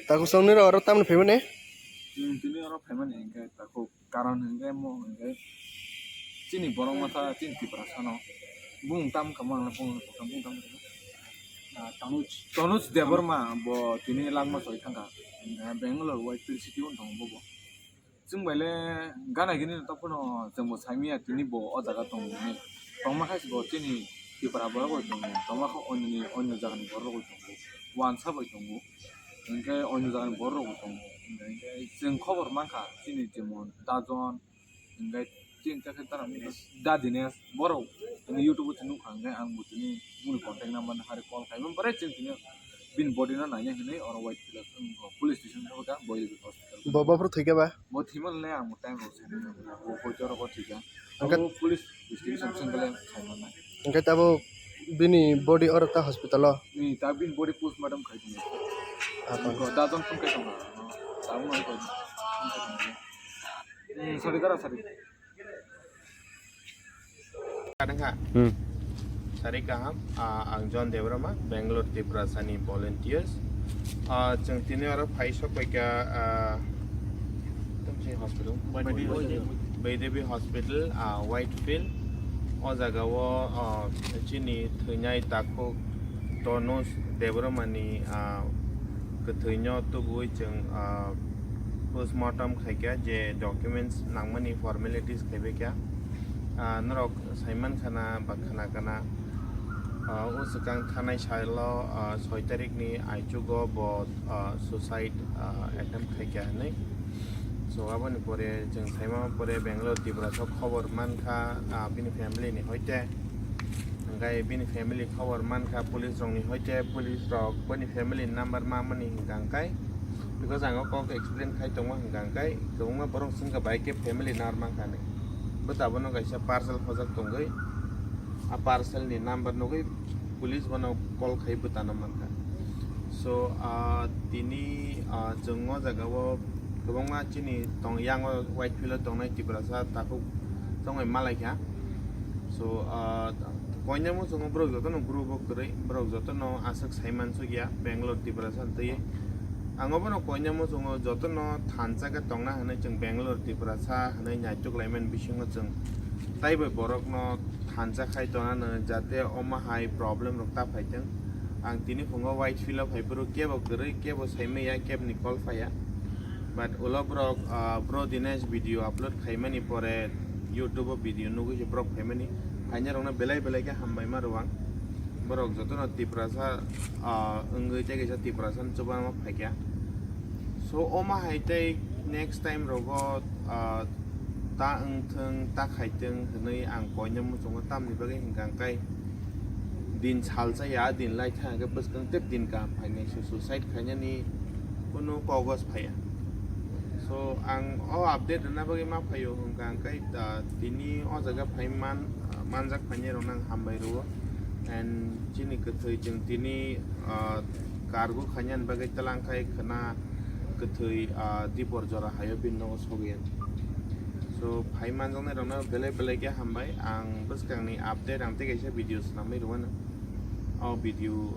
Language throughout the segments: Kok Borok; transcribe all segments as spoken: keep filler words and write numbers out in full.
Takhuk song nini oro tamni phaimani? Chwng tini oro phaimani hwnkhe takhuk karon hwnkhe mo hwnkhe chini borok masa chini Tiprasano bumung tam kama ang bumung tam kama. Ah, Tanuj. Tanuj Debbarma bo tini langma soi thangkha. Bangalore Whitefield City o thang bobo. Chwng bai le gana gini no tokphano chwng bo saimanya tini bo o jaga tongo hinwi. Tongma khe bo chini Tipra borok bai tongo, tongma khe onyo ni, onyo jaga ni borok bai tongo, wansa bai tongo, hinkhe onyo jaga ni borok bai tongo, hinkhe chwng khobor mankha chini jemon Dajon, hinkhe chini chakhe tara da Dinesh borok tini YouTube o tini nukha, hinkhe ang bo tini bini contact number no hari call khai, bini pore chwng tini bini body no naina hinwi oro Whitefield o police station thangkha, Boyagwi hospital. Bo, bo phuru thwikhe ba? Bo thwimani le ang bo time rok saimanya, bo hoito oro thwikha. Hwnkhe abo police investigation sengkhe le saimannai. Hwnkhe tabuk bini body oro ta hospital o? Ni ta bini body postmortem khai tongkha. Ah, tong. Dajon phone khai tongkha. Tabuk no khai tongkha. Hmm, sorry, dara, sorry. Kadang kha? Hmm. Sari kaham, ah, ang John Debbarma, Bangalore Tiprasani volunteers. Ah, chwng tini oro phai sokphaikha, ah, tamo se hospital? Baidevi. Baidevi Hospital, ah, Whitefield. O jaga o, ah, chini thwinai takhuk Tonus Debbarmani, ah, kwthwino tubui chwng, ah, postmortem khaikha, je documents nangmani formalities khaibaikha. Ah, norok saiman khana ba khana kana, ah, o swkang thanai salo, ah, soi tarikni aichugo bo, ah, suicide, ah, attempt khaikha hinwi. So, aboni pore chwng saima pore Bangalore Tiprasa khobor mankha, ah, bini family ni hoite. Hwnkhe bini family khobor mankha police rokni hoite, police rok bini family number mamani hwnkha hwnkhe, because ang o kok explain khai tongo hwnkha hwnkhe, kwbangma borok swngkha bai khe family number mankha hinwi. Bo tabukno kaisa parcel hojak tongwi, a parcel ni number nugwi police bono call khai bwtano mankha. So, ah, tini, ah, chwng o jaga o kwbangma chini tong-, yang o Whitefield o tongnai Tiprasa takhuk tongwi malaikha. So, ah, koinai muchungo borok jotono group o kwrwi, borok jotono aswk saimansukya Bangalore Tiprasa twi. Ang obono koinai muchungo jotono thansa khe tongna hwnwi chwng Bangalore Tiprasa hwnwi naituk laimani bisingo chwng taibo borokno thansa khai tongnani, jate omo hai problem rok ta phaitwng. Ang tini phungo Whitefield o phai phuru kebo kwrwi, kebo saimanya, kebni call phaiya. But ulo borok, ah, bro Dinesh video upload khaimani pore YouTube o video nugwi se borok phaimani. Phainai rokno belai belai khe hambai ma rw ang. Borok jotono Tiprasa, ah, wngwi tei kaisa Tiprasa ni chubachu phaikha. So omo hai tei next time rogo, ah, ta wngthwng, ta khaitwng hwnwi ang koinai muchungo, tamni bagwi hwnkha hwnkhe din salsa ya, din lai thang hwnkhe bwskang tei din kaham phainai, so suicide khainani kunu kogos phaiya. So ang o update rwna bagwi ma phaio hwnkha hwnkhe, ah, tini o jaga phai man, manjak phainai rokno ang hambai rwo, and chini kwthwi chwng tini, ah, cargo khainani bagwi twlang khai khwna kwthwi, ah, dipor jora haio bini nogo sogwi. So, phai manjaknai rokno belai belai khe hambai. Ang bwskangni update ang tei kaisa video swnamwi rwmano. O video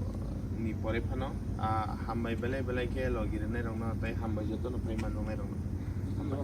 ni pore phano, ah, hambai belai belai khe logi rwnai rokno tei hambai jotono phai manjaknai rokno. Hambai.